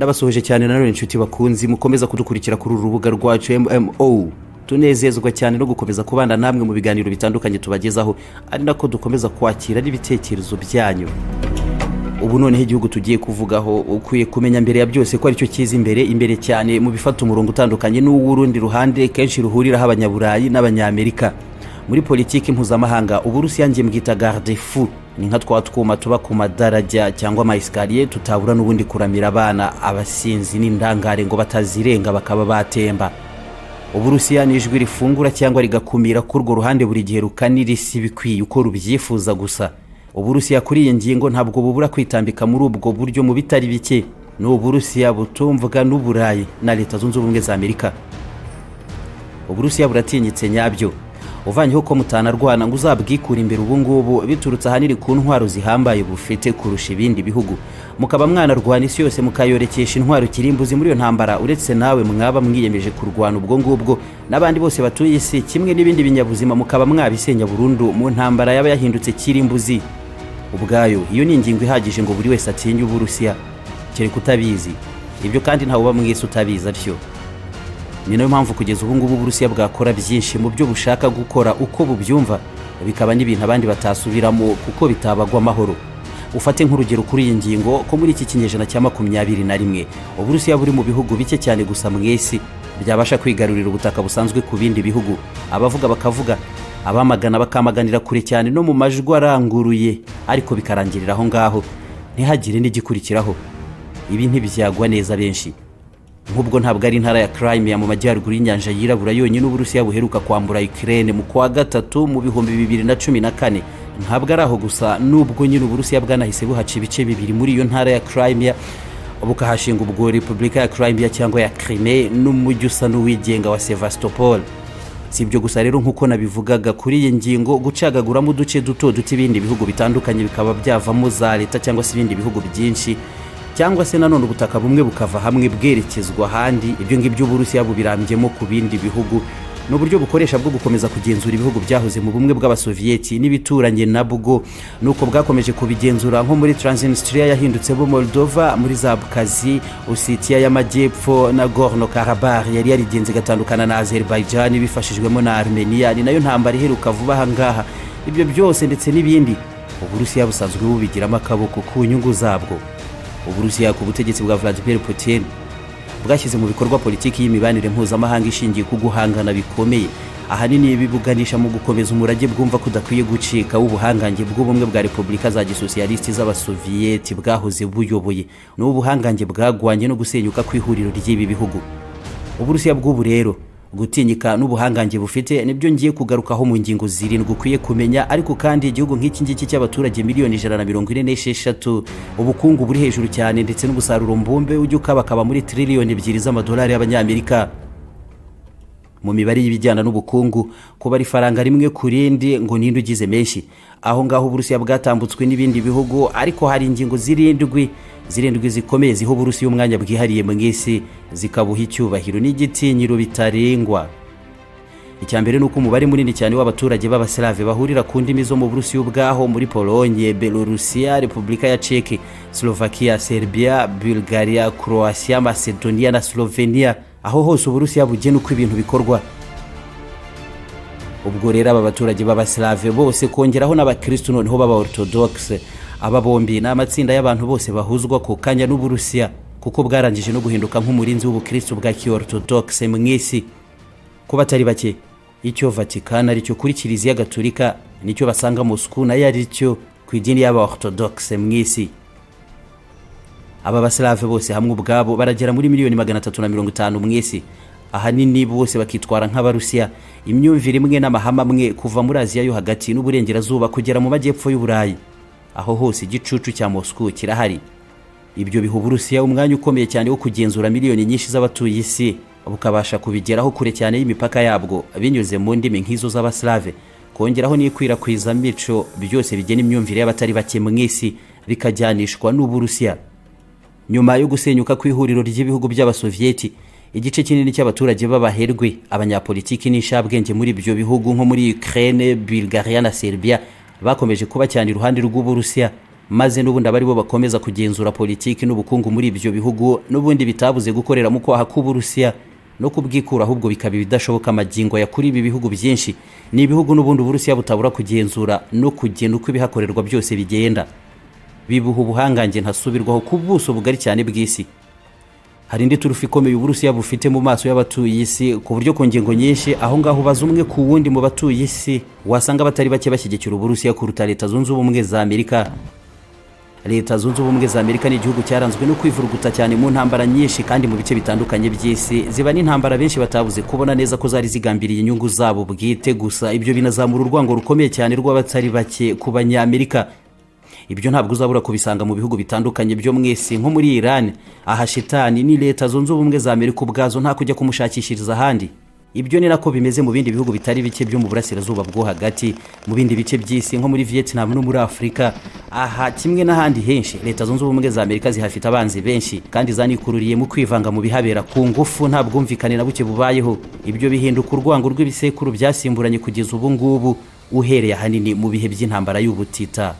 Ndabasuhuje cyane nanone, inshuti bakunzi mukomeza kudukurikira kuri uru rubuga rwacu MMO. Tunezezwa cyane no gukomeza kubana namwe mu biganiro bitandukanye tubagezaho, ari nako dukomeza kwakira n'ibitekerezo byanyu. Ubu noneho igihugu tugiye kuvugaho, ukwiye kumenya mbere ya byose ko aricyo kiza imbere imbere cyane mu bifata umurongo utandukanye n'uw'urundi ruhande kenshi ruhuriraho Abanyaburayi n'Abanyamerika muri politiki mpuzamahanga. Uburusiya njye mbwita garde-fou. Ni nka twa twuma tuba ku madarajya cyangwa ama escalier, tutabura n'ubundi kuramira abana, abasinzi n'indangare ngo batazirenga bakaba batemba. Uburusiya ni ijwi rifungura cyangwa rigakumira ko urwo ruhande buri gihe rukanira isi bikwiye uko rubyifuza gusa. Uburusiya kuri iyi ngingo ntabwo bubura kwitambika muri ubwo buryo mu bitari bike. Ni Uburusiya butumvwa n'Uburayi na Leta Zunze Ubumwe za Amerika. Uburusiya buratinyitse nyabyo, uvanyeho ko mutanarwana ngo uzabwikure imbere ubu ngubu, biturutse ahanini ku ntwaro zihambaye bufite kurusha ibindi bihugu. Mukaba mwanarwana isi yose mukayorekesha intwaro kirimbuzi muri iyo ntambara, uretse nawe mwaba mwiyemeje kurwana ubwo ngubwo, n'abandi bose batuye isi kimwe n'ibindi binyabuzima mukaba mwabisenya burundu mu ntambara yaba yahindutse kirimbuzi. Ubwayo iyo ni ingingo ihagije ngo buri wese atinye Uburusiya, kereka utabizi. Ibyo kandi ntawe uba mwese utabizi atyo. Ni nayo mpamvu kugeza ubu ngubu Uburusiya bwakora byinshi mu byo bushaka gukora uko bubyumva, bikaba n'ibintu abandi batasubiramo kuko bitabagwa amahoro. Ufate nk'urugero kuri iyi ngingo ko muri iki kinyejana cya 21 Uburusiya buri mu bihugu bike cyane gusa mu isi byabasha kwigarurira ubutaka busanzwe ku bindi bihugu. Abavuga bakavuga, abamagana bakamaganira kure cyane no mu majwi aranguruye, ariko bikarangirira aho ngaho, ntihagire n'igikurikiraho. Ibi ntibyagwa neza benshi. Nk'ubwo ntabwo ari intara ya Crimea mu majyaruguru y'Inyanja Yirabura yonyine Uburusiya buheruka kwambura Ukraine mu kwa gatatu mu 2014. Ntabwo ari aho gusa, nubwo nyine Uburusiya bwanahise buhaca ibice bibiri muri iyo ntara ya Crimea, bukahashinga ubwo Repubulika ya Crimea cyangwa ya Crimea n'umujyi usa n'uwigenga wa Sevastopol. Si ibyo gusa rero, nk'uko nabivugaga kuri iyi ngingo, gucagaguramo uduce duto duto ibindi bihugu bitandukanye bikaba byavamo za leta cyangwa se ibindi bihugu byinshi, cyangwa se nanone ubutaka bumwe bukava hamwe bwerekezwa ahandi, ibyo ngibyo Uburusiya bubirambyemo ku bindi bihugu. Ni uburyo bukoresha bwo gukomeza kugenzura ibihugu byahoze mu Bumwe bw'Abasoviyeti n'ibituranye nabwo. Nuko bwakomeje kubigenzura nko muri Transnistria yahindutsemo Moldova, muri za Abkhazie, Ossetia y'Amajyepfo na Nagorno Karabakh yari yarigenze igatandukana na Azerbaijan bifashijwemo na Armenia. Ni nayo ntambara iheruka vuba aha ngaha. Ibyo byose ndetse n'ibindi, Uburusiya busanzwe bubigiramo akaboko ku nyungu zabwo. Uburusiya ku butegetsi bwa Vladimir Putin bwashyize mu bikorwa politiki y'imibanire mpuzamahanga ishingiye ku guhangana bikomeye. Ahanini bibuganisha mu gukomeza umurage bwumva ko udakwiye gucika w'ubuhangange bw'Ubumwe bwa Repubulika za Gisosiyalisiti z'Abasoviyeti bwahoze buyoboye. Ni ubuhangange bwagwanye no gusenyuka kw'ihuriro ry'ibi bihugu. Uburusiya bw'ubu rero, gutinyika n'ubuhangange bufite, nibyo ngiye kugarukaho mu ngingo zirindwi ukwiye kumenya. Ariko kandi igihugu nk'iki ngiki cy'abaturage miliyoni 146, ubukungu buri hejuru cyane, ndetse n'umusaruro mbumbe ujya ukabakaba muri triliyoni 2 z'amadolari y'Abanyamerika mu mibare y'ibijyana n'ubukungu, kubara ifaranga rimwe ku rindi ngo ninde ugize menshi, aho ngaho Uburusiya bwatambutswe n'ibindi bihugu. Ariko hari ingingo zirindwi, zirindwi zikomeye ziha Uburusiya umwanya bwihariye mu isi, zikabuha icyubahiro n'igitinyiro bitarengwa. Icya mbere ni uko umubare munini cyane w'abaturage b'Abasilave bahurira ku ndimi zo mu Burusiya ubwaho, muri Polonye, Belorusiya, Repubulika ya Ceke, Slovakia, Serbia, Bulgaria, Croatia, Macedonia na Slovenia. Aho hose Uburusiya bugena uko ibintu bikorwa. Ubwo rero aba baturage b'Abasilave bose, kongeraho n'Abakirisitu noneho b'aba Orthodoxe, aba bombi ni amatsinda y'abantu bose bahuzwa ku kanya n'Uburusiya, kuko bwarangije no guhinduka nk'umurinzi w'ubukirisitu bwa ki-Orthodoxe mu isi. Ku batari bake, icyo Vatikani aricyo kuri Kiliziya Gatolika nicyo basanga Moscou nayo aricyo ku idini y'aba Orthodoxe mu isi. Aba basilave bose hamwe ubwabo baragera muri miliyoni 350 mu isi. Ahanini bose bakitwara nk'Abarusiya, imyumvire imwe n'amahame amwe, kuva muri Aziya yo Hagati n'Uburengerazuba kugera mu majyepfo y'Uburayi. Aho hose igicucu cya Moscou kirahari. Ibyo biha Uburusiya umwanya ukomeye cyane wo kugenzura miliyoni nyinshi z'abatuye isi, bukabasha kubigeraho kure cyane y'imipaka yabwo binyuze mu ndimi nk'izo z'Abaslave, kongeraho n'ikwirakwizamico, byose bigena imyumvire y'abatari bake mu isi bikajyanishwa n'Uburusiya. Nyuma yo gusenyuka kw'ihuriro ry'ibihugu by'Abasoviyeti, igice kinini cy'abaturage b'abaherwe, abanyapolitiki n'inshabwenge muri ibyo bihugu nko muri Ukraine, Bulgaria na Serbia bakomeje kuba cyane iruhande rw'Uburusiya. Maze n'ubundi aba aribo bakomeza kugenzura politiki n'ubukungu muri ibyo bihugu, n'ubundi bitabuze gukorera mu kwaha k'Uburusiya no kubwikura, ahubwo bikaba ibidashoboka amagingo ya kuri ibi bihugu byinshi. Ni ibihugu n'ubundi Uburusiya butabura kugenzura no kugena uko ibihakorerwa byose bigenda, bibuha ubuhangange ntasubirwaho ku buso bugari cyane bw'isi. Hari indi turufu ikomeye Uburusiya bufite mu maso y'abatuye isi, ku buryo ku ngingo nyinshi aho ngaho ubaza umwe ku wundi mu batuye isi, wasanga batari bake bashyigikira Uburusiya kuruta Leta Zunze Ubumwe za Amerika. Leta Zunze Ubumwe za Amerika ni igihugu cyaranzwe no kwivuruguta cyane mu ntambara nyinshi kandi mu bice bitandukanye by'isi, ziba n'intambara benshi batabuze kubona neza ko zari zigambiriye inyungu zabo bwite gusa. Ibyo binazamura urwango rukomeye cyane rw'abatari bake ku Banyamerika. Ibyo ntabwo uzabura kubisanga mu bihugu bitandukanye byo mwese, nko muri Iran. Aha shitani ni Leta Zunze Ubumwe za Amerika ubwazo, nta kujya kumushakishiriza ahandi. Ibyo ni nako bimeze mu bindi bihugu bitari bike byo mu Burasirazuba bwo Hagati, mu bindi bice by'isi nko muri Vietnam no muri Afurika. Aha kimwe n'ahandi henshi, Leta Zunze Ubumwe za Amerika zihafite abanzi benshi kandi zanikururiye mu kwivanga mu bihabera ku ngufu, nta bwumvikane na buke bubayeho. Ibyo bihinduka urwango rw'ibisekuru byasimburanye kugeza ubu ngubu, uhereye ahanini mu bihe by'intambara y'ubutita.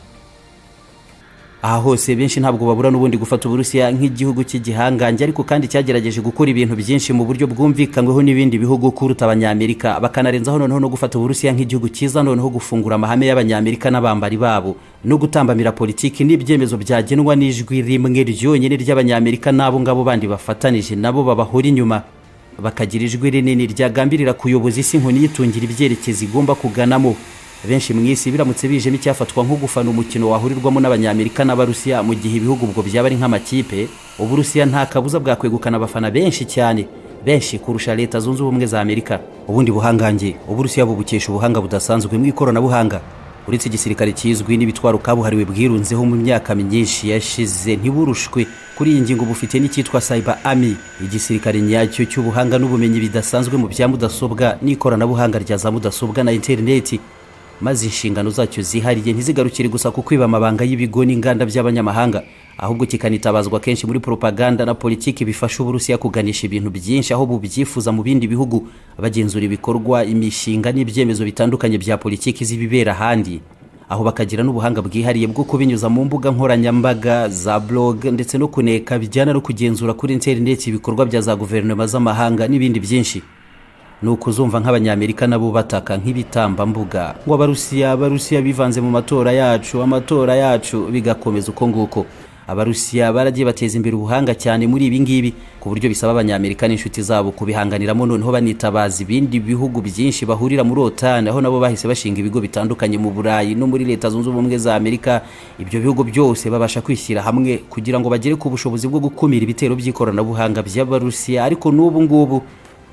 Aha hose benshi ntabwo babura n'ubundi gufata Uburusiya nk'igihugu cy'igihangange, ariko kandi cyagerageje gukora ibintu byinshi mu buryo bwumvikanyweho n'ibindi bihugu kuruta Abanyamerika, bakanarenzaho noneho no gufata Uburusiya nk'igihugu cyiza, noneho gufungura amahame y'Abanyamerika n'abambari babo no gutambamira politiki n'ibyemezo byagenwa n'ijwi rimwe ryonyine ry'Abanyamerika n'abo ngabo bandi bafatanije nabo babahora inyuma, bakagira ijwi rinini ryagambirira kuyoboza isi inkoni yitungira ibyerekezo igomba kuganamo. Benshi mu isi, biramutse bijemo icyafatwa nko gufana umukino wahurirwamo n'Abanyamerika n'Abarusiya, mu gihe ibihugu ubwo byaba ari nk'amakipe, Uburusiya nta kabuza bwakwegukana abafana benshi cyane, benshi kurusha Leta Zunze Ubumwe za Amerika. Ubundi buhangange Uburusiya bubukesha ubuhanga budasanzwe mu ikoranabuhanga. Uretse igisirikare kizwi n'ibitwaro kabuhariwe bwirunzeho mu myaka myinshi yashize ntiburushwe kuri iyi ngingo, bufite n'icyitwa cyber army, igisirikare nyacyo cy'ubuhanga n'ubumenyi bidasanzwe mu bya mudasobwa n'ikoranabuhanga rya za mudasobwa na interineti, maze inshingano zacyo zihariye ntizigarukire gusa ku kwiba amabanga y'ibigo n'inganda by'abanyamahanga, ahubwo kikanitabazwa kenshi muri propaganda na politiki bifasha Uburusiya kuganisha ibintu byinshi aho bubyifuza mu bindi bihugu, bagenzura ibikorwa, imishinga n'ibyemezo bitandukanye bya politiki z'ibibera ahandi aho, bakagira n'ubuhanga bwihariye bwo kubinyuza mu mbuga nkoranyambaga za blog, ndetse no kuneka bijyana no kugenzura kuri interineti ibikorwa bya za guverinoma z'amahanga n'ibindi byinshi. Ni ukuzumva nk'Abanyamerika nabo bataka nk'ibitambambuga ngo Abarusiya, Abarusiya bivanze mu matora yacu, amatora yacu, bigakomeza uko nguko. Abarusiya baragiye bateza imbere ubuhanga cyane muri ibi ngibi, ku buryo bisaba Abanyamerika n'inshuti zabo kubihanganiramo, noneho banitabaza ibindi bihugu byinshi bahurira muri OTAN, aho nabo bahise bashinga ibigo bitandukanye mu Burayi no muri Leta Zunze Ubumwe za Amerika. Ibyo bihugu byose babasha kwishyira hamwe kugira ngo bagere ku bushobozi bwo gukumira ibitero by'ikoranabuhanga by'Abarusiya, ariko n'ubu ngubu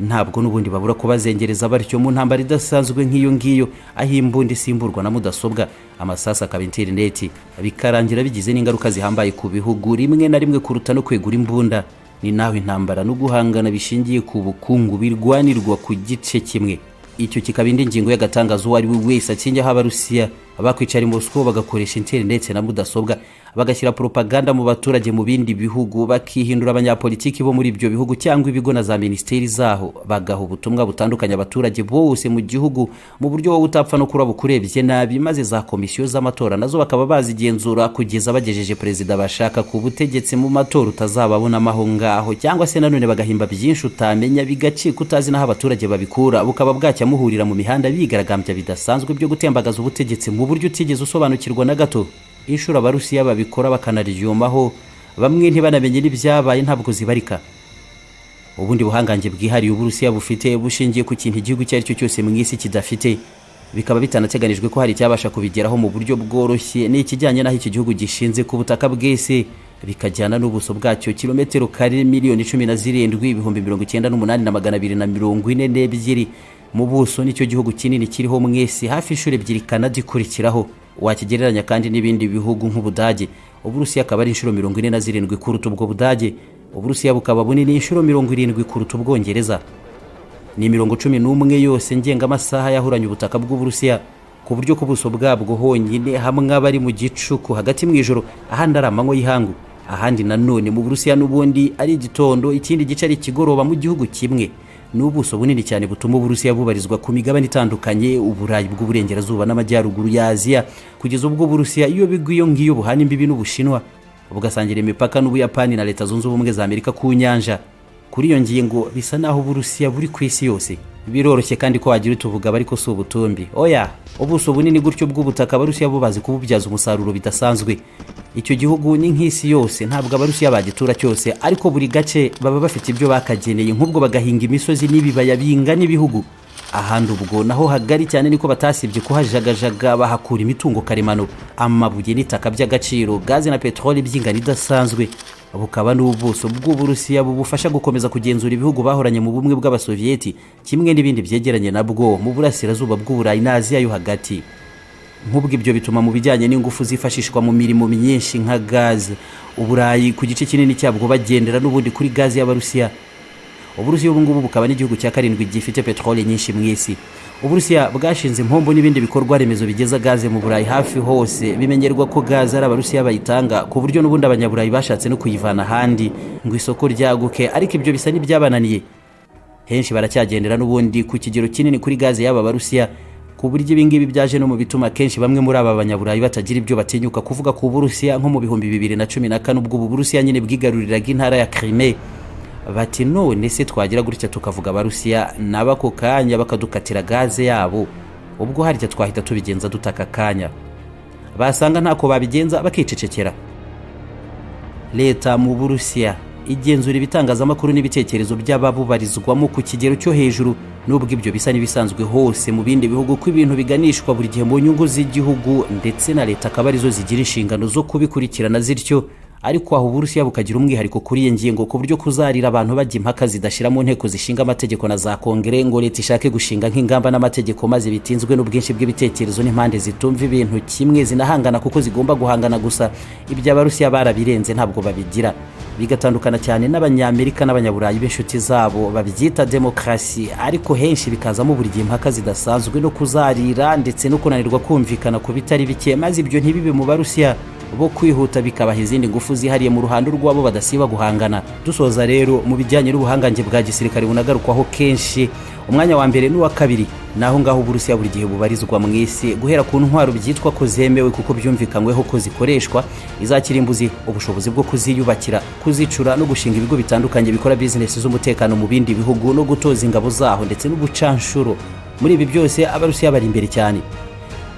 ntabwo n'ubundi babura kubazengereza batyo mu ntambara idasanzwe nk'iyo ngiyo, aho imbunda isimburwa na mudasobwa, amasasu akaba interineti, bikarangira bigize n'ingaruka zihambaye ku bihugu rimwe na rimwe kuruta no kwegura imbunda. Ni naho intambara no guhangana bishingiye ku bukungu birwanirwa ku gice kimwe, icyo kikaba indi ngingo y'agatangazo uwo ari we wese akinyaho Abarusiya bakwicara i Moscow, bagakoresha interineti na mudasobwa, bagashyira propaganda mu baturage mu bindi bihugu, bakihindura abanyapolitiki bo muri ibyo bihugu cyangwa ibigo na za minisiteri zaho, bagaha ubutumwa butandukanye abaturage bose mu gihugu mu buryo wowe utapfa no kuraba ukurebye nabi, maze za komisiyo z'amatora nazo bakaba bazigenzura kugeza bagejeje perezida bashaka ku butegetsi mu matora utazababonamo aho ngaho, cyangwa se nanone bagahimba byinshi utamenya bigacika, utazi n'aho abaturage babikura, bukaba bwacya muhurira mu mihanda bigaragambya bidasanzwe byo gutembagaza ubutegetsi mu buryo utigeze usobanukirwa na gato. Inshuro Abarusiya babikora bakanaryumaho, bamwe ntibanamenye n'ibyabaye, ntabwo zibarika. Ubundi buhangange bwihariye Uburusiya bufite bushingiye ku kintu igihugu icyo ari cyo cyose mu isi kidafite, bikaba bitanateganijwe ko hari icyabasha kubigeraho mu buryo bworoshye, ni ikijyanye n'aho iki gihugu gishinze ku butaka bw'isi, bikajyana n'ubuso bwacyo, kilometero kare 17,098,242 mu buso. Nicyo gihugu kinini kiriho mu isi, hafi inshuro ebyiri Kanada ikurikiraho. Wakigereranya kandi n'ibindi bihugu nk'Ubudage, Uburusiya akaba ari inshuro 47 kuruta ubwo Budage. Uburusiya bukaba bunini inshuro 70 kuruta Ubwongereza. Ni imirongo 11 yose ngengamasaha yahuranye ubutaka bw'Uburusiya, ku buryo ku buso bwabwo honyine hamwe aba ari mu gicuku hagati mu ijoro, ahandi ari amanywa y'ihangu, ahandi nanone mu Burusiya n'ubundi ari igitondo, ikindi gice ari ikigoroba mu gihugu kimwe. Ni ubuso bunini cyane butuma Uburusiya bubarizwa ku migabane itandukanye, Uburayi bw'Uburengerazuba n'Amajyaruguru ya Aziya, kugeza ubwo Uburusiya iyo bigwa iyo ngiyo buhana imbibi n'Ubushinwa, bugasangira imipaka n'Ubuyapani na Leta Zunze Ubumwe za Amerika ku nyanja. Kuri iyo ngingo bisa naho Uburusiya buri ku isi yose. Biroroshye kandi ko wagira utuvuga, ariko si ubutumbi, oya. Ubuso bunini gutyo bw'ubutaka, Abarusiya bo bazi kububyaza umusaruro bidasanzwe. Icyo gihugu ni nk'isi yose, ntabwo Abarusiya bagitura cyose, ariko buri gace baba bafite ibyo bakageneye. Nk'ubwo bagahinga imisozi n'ibibaya bingana ibihugu, ahandi ubwo naho hagari cyane niko batasibye kuhajagajaga, bahakura imitungo karemano, amabuye n'itaka by'agaciro, gaze na peteroli by'ingano idasanzwe. Bukaba n'ubuso bw'Uburusiya bubufasha gukomeza kugenzura ibihugu bahoranye mu Bumwe bw'Abasoviyeti, kimwe n'ibindi byegeranye nabwo mu burasirazuba bw'Uburayi n'Aziya yo hagati. Nk'ubwo ibyo bituma mu bijyanye n'ingufu zifashishwa mu mirimo myinshi nka gaze, Uburayi ku gice kinini cyabwo bagendera n'ubundi kuri gaze y'Abarusiya. Uburusiya ubu ngubu bukaba n'igihugu cya karindwi gifite peteroli nyinshi mu isi. Uburusiya bwashinze impombo n'ibindi bikorwa remezo bigeza gaze mu Burayi hafi hose. Bimenyerwa ko gaze ari Abarusiya bayitanga, ku buryo n'ubundi Abanyaburayi bashatse no kuyivana ahandi ngo isoko ryaguke, ariko ibyo bisa n'ibyabananiye. Henshi baracyagendera n'ubundi ku kigero kinini kuri gaze y'aba Barusiya, ku buryo ibi ngibi byaje no mu bituma kenshi bamwe muri aba Banyaburayi batagira ibyo batinyuka kuvuga ku Burusiya, nko mu 2014, ubwo ubu Burusiya nyine bwigaruriraga intara ya Crimea. Bati: "None se twagira gutya tukavuga Abarusiya, nabo ako kanya bakadukatira gaze yabo, ubwo harya twahita tubigenza dutaka akanya?" Basanga ntako babigenza, bakicecekera. Leta mu Burusiya igenzura ibitangazamakuru n'ibitekerezo by'ababubarizwamo ku kigero cyo hejuru, nubwo ibyo bisa n'ibisanzwe hose mu bindi bihugu, ko ibintu biganishwa buri gihe mu nyungu z'igihugu, ndetse na leta akaba arizo zigira inshingano zo kubikurikirana zityo. Ariko aho Uburusiya bukagira umwihariko kuri iyi ngingo, ku buryo kuzarira abantu bajya impaka zidashira mu nteko zishinga amategeko na za kongere, ngo leta ishake gushinga nk'ingamba n'amategeko, maze bitinzwe n'ubwinshi bw'ibitekerezo n'impande zitumva ibintu kimwe zinahangana kuko zigomba guhangana gusa, ibyo Abarusiya barabirenze, ntabwo babigira. Bigatandukana cyane n'Abanyamerika n'Abanyaburayi b'inshuti zabo babyita demokarasi, ariko henshi bikazamo buri gihe impaka zidasanzwe no kuzarira ndetse no kunanirwa kumvikana ku bitari bike, maze ibyo ntibibe mu Barusiya bo. Kwihuta bikabaha izindi ngufu zihariye mu ruhando rwabo badasiba guhangana. Dusoza rero, mu bijyanye n'ubuhangange bwa gisirikare bunagarukwaho kenshi, umwanya wa mbere n'uwa kabiri naho ngaho Uburusiya buri gihe bubarizwa mu isi, guhera ku ntwaro byitwa ko zemewe kuko byumvikanyweho ko zikoreshwa, iza kirimbuzi, ubushobozi bwo kuziyubakira, kuzicura no gushinga ibigo bitandukanye bikora bizinesi z'umutekano mu bindi bihugu no gutoza ingabo zaho, ndetse n'ubucanshuro. Muri ibi byose Abarusiya bari imbere cyane.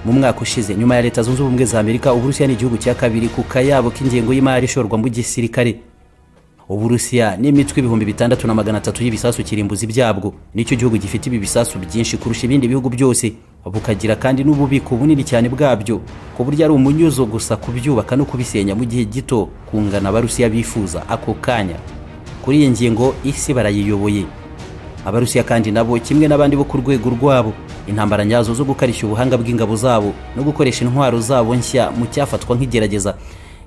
Mu mwaka ushize, nyuma ya Leta Zunze Ubumwe za Amerika, Uburusiya ni igihugu cya kabiri ku kayabo k'ingengo y'imari ishorwa mu gisirikare. Uburusiya n'imitwe 6300 y'ibisasu kirimbuzi byabwo, nicyo gihugu gifite ibi bisasu byinshi kurusha ibindi bihugu byose. Bukagira kandi n'ububiko bunini cyane bwabyo, ku buryo ari umunyuzo gusa kubyubaka no kubisenya mu gihe gito kungana Abarusiya bifuza ako kanya. Kuri iyi ngingo isi barayiyoboye. Abarusiya kandi nabo, kimwe n'abandi bo ku rwego rwabo, intambara nyazo zo gukarishya ubuhanga bw'ingabo zabo no gukoresha intwaro zabo nshya mu cyafatwa nk'igerageza,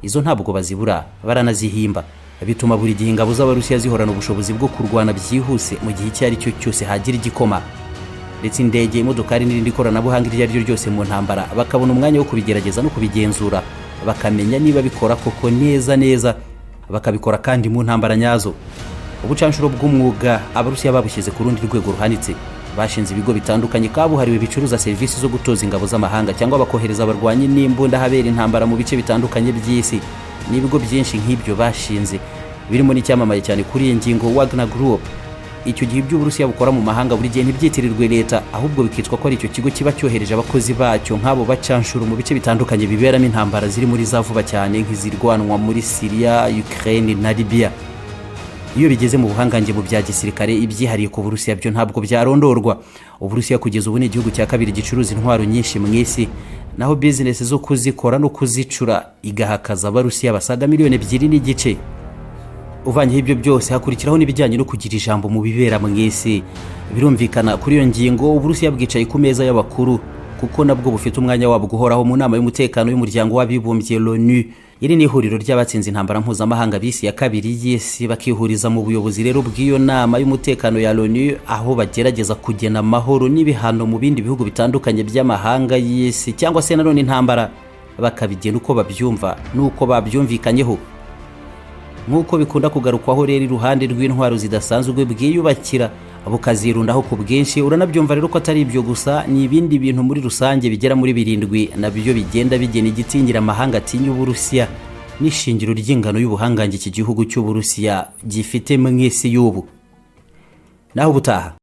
izo ntabwo bazibura, baranazihimba. Bituma buri gihe ingabo z'Abarusiya zihorana ubushobozi bwo kurwana byihuse mu gihe icyo ari cyo cyose hagira igikoma, ndetse indege, imodokari n'irindi koranabuhanga iryo ari ryo ryose mu ntambara bakabona umwanya wo kubigerageza no kubigenzura, bakamenya niba bikora koko neza neza, bakabikora kandi mu ntambara nyazo. Ubucanshuro bw'umwuga Abarusiya babushyize ku rundi rwego ruhanitse. Bashinze ibigo bitandukanye kabuhariwe bicuruza serivisi zo gutoza ingabo z'amahanga cyangwa bakohereza abarwanyi n'imbunda ahabera intambara mu bice bitandukanye by'isi. N'ibigo byinshi nk'ibyo bashinze, birimo n'icyamamaye cyane kuri iyi ngingo, Wagner Group. Icyo gihe ibyo Uburusiya bukora mu mahanga buri gihe ntibyitirirwe leta, ahubwo bikitwa ko ari icyo kigo kiba cyohereje abakozi bacyo nk'abo bacanshuro mu bice bitandukanye biberamo intambara ziri muri za vuba cyane, nk'izirwanwa muri Siriya, Ukraine na Libya. Iyo bigeze mu buhangange mu bya gisirikare, ibyihariye ku Burusiya byo ntabwo byarondorwa. Uburusiya kugeza ubu ni igihugu cya kabiri gicuruza intwaro nyinshi mu isi, naho bizinesi zo kuzikora no kuzicura igahakaza Abarusiya basaga miliyoni 2.5. Uvanyeho ibyo byose, hakurikiraho n'ibijyanye no kugira ijambo mu bibera mu isi. Birumvikana, kuri iyo ngingo Uburusiya bwicaye ku meza y'abakuru, kuko nabwo bufite umwanya wabwo uhoraho mu Nama y'Umutekano y'Umuryango w'Abibumbye, LONU. Iri ni ihuriro ry'abatsinze intambara mpuzamahanga b'isi ya kabiri y'isi, bakihuriza mu buyobozi rero bw'iyo nama y'umutekano ya LONU, aho bagerageza kugena amahoro n'ibihano mu bindi bihugu bitandukanye by'amahanga y'isi, cyangwa se nanone intambara, bakabigena uko babyumva n'uko babyumvikanyeho. Nk'uko bikunda kugarukwaho rero, iruhande rw'intwaro zidasanzwe bwiyubakira, Bukazirundaho ku bwinshi. Uranabyumva rero ko atari ibyo gusa, ni ibindi bintu muri rusange bigera muri birindwi nabyo bigenda bigena igitinyira amahanga atinya Uburusiya n'ishingiro ry'ingano y'ubuhangange iki gihugu cy'Uburusiya gifite mu isi y'ubu. Naho ubutaha.